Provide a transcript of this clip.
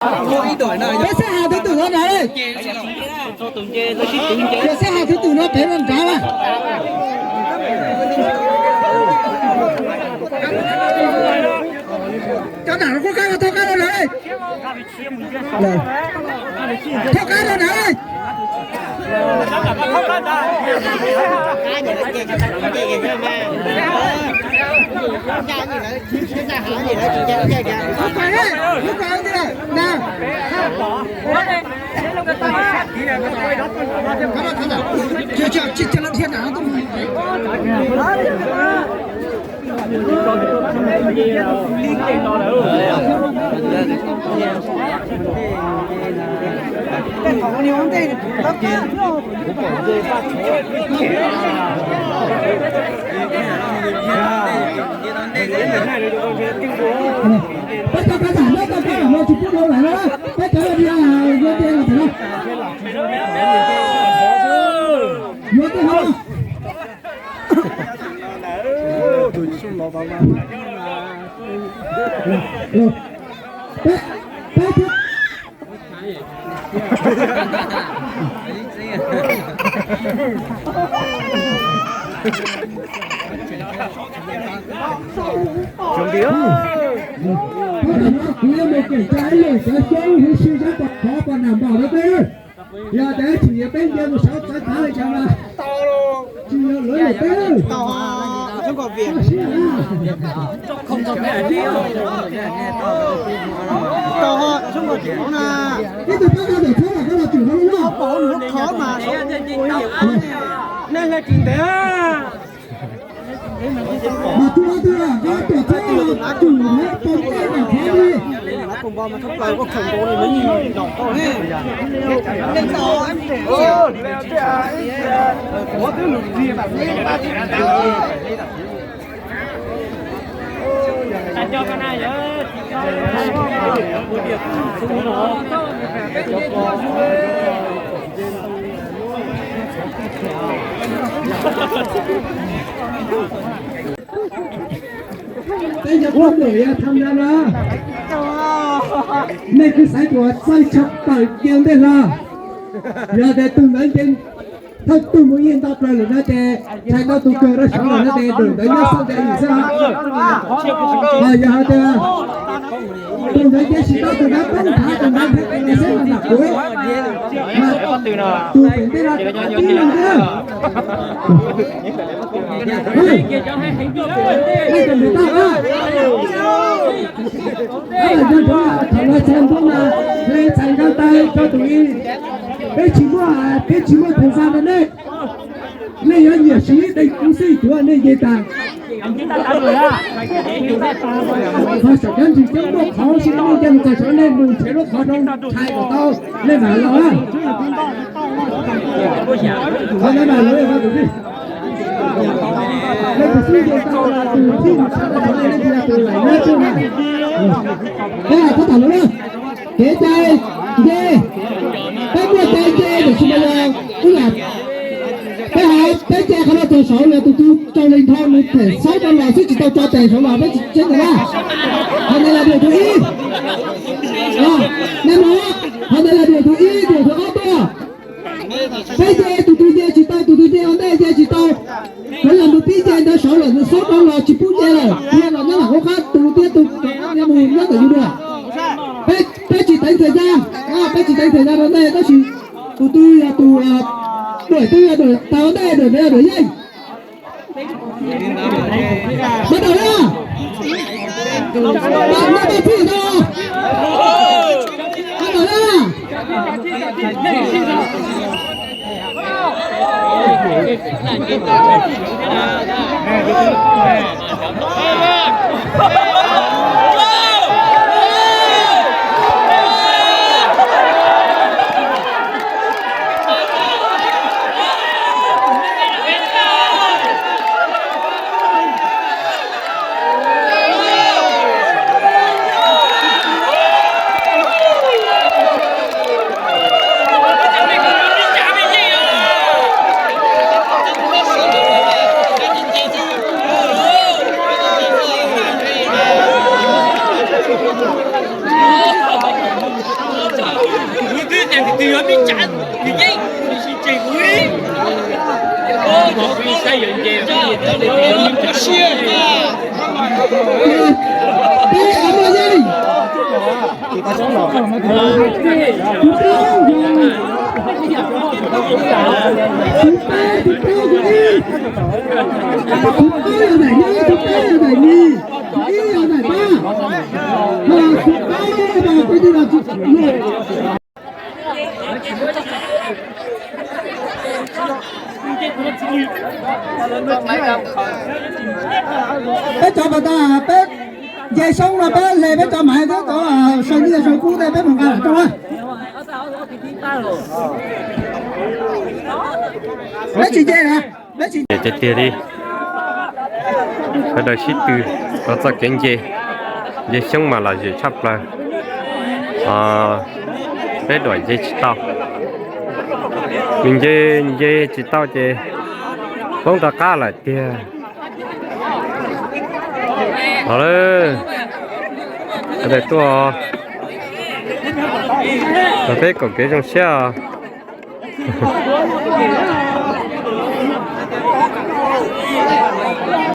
Peb xếp hàng thứ tự no nè. Peb xếp hàng thứ tự no pem no nrad na. Cov nram no kuj kab no, thauj kab no nrad. Thauj kab no nrad. Peb cov khab tham nyob toj kab no tsis pub dhau lawm na, peb cov yuav tiag los pem no. Yuav tiag los. Peb, peb thiab. Kuv yuav mus kiểm tra ib leeg cov xyoob huv si sab tom qhov pas nam npam no peb. Yog tias tsis yog peb nce mus saud txawv txav li cas mas tsis yog lawv lawm peb. Ib tug pab no tawm txhab los koj los tsim hauv lub no. Mas tub ob tug koj tuam txhab los tsim hauv pom tej nram qhov li. Peb cov phooj ywg tham ntawd na, nej kuj xaiv tus txawj tshaj plaws kiag ntej hlo. Yog tias tus ntawd nce thawj tug mus ib nto plaws lawm no ces ntshai tau tus kawg rau saud lawm no ces tus ntawd nyob xauj ntawm yim xwb na. Yog hais tias tus ntawd nce tsis tau tus ntawd poob nthav tus ntawd nrhiav tus ntawd xwb nram kuv. Tus pem ntej no tib leeg xwb. Ej, nej kom nrhiav tau na. Yog thaum lawv txog ntua mas nej txhais nqaij tag rau tus ib. Peb tsis muaj, peb tsis muaj thời gian rau nej. Nej yuav nyiam siv dees kuv xij tuav nej nce tag. Qhov saum cov ntsis coob muaj qhov si nej nce mus txog saud nej mus nrhiav lub qhov rau ntshai kom tau nej mam los. Qhov ntawd mas lawv tus tij, lawv tus tij nce tau tus tij mus txog saud nej nce tus laim nab tuaj na. Peb hais txog tom lawv na, kev cai nce, peb muaj cai nce tiam sis mas yog ib yam peb hais peb cai qhov no txog saud yog tus twg raug li nrho nws them xaub rau los xwb tsis tau tso tes saud los peb tsis tseeb ntawd na. Qhov ntawd yog điều thứ ib. Nej mloog, qhov ntawd yog điều thứ ib, điều thứ ob tuaj. Peb nce tus twg nce tsis tau, tus twg nce ua ntej nce tsis tau, kuv yog tus tib nce ntawd saud lawm nws xaub rau los tsis pub nce lawm, nce los nyob lam hauv qab tus thiab tus mus nyob ntawm yus dua. Peb, peb tsis teev thời gian, peb tsis teev thời gian rau nej tab sis tus twg yog tus, tus twg yog tus tau ua ntej, tus twg yog tus yeej. Bắt đầu nha. Bắt đầu nha. Peb cov pas tas peb nce xyoob no peb hle peb cov maiv thiab cov saw nyiaj saw kub tej peb mus nqa lawm rau na. Peb tsis nce na, peb tsis nce tiag tiag li. Sawv daws sib tw rau txoj kev nce, nce xyoob mas lom zem tshaj plaws. Peb duam nce tsis tau, nws nce nce tsis tau ces poob rov qab lawm tiag. Los lawm, sawv daws tuaj, peb koom kev zoo siab os.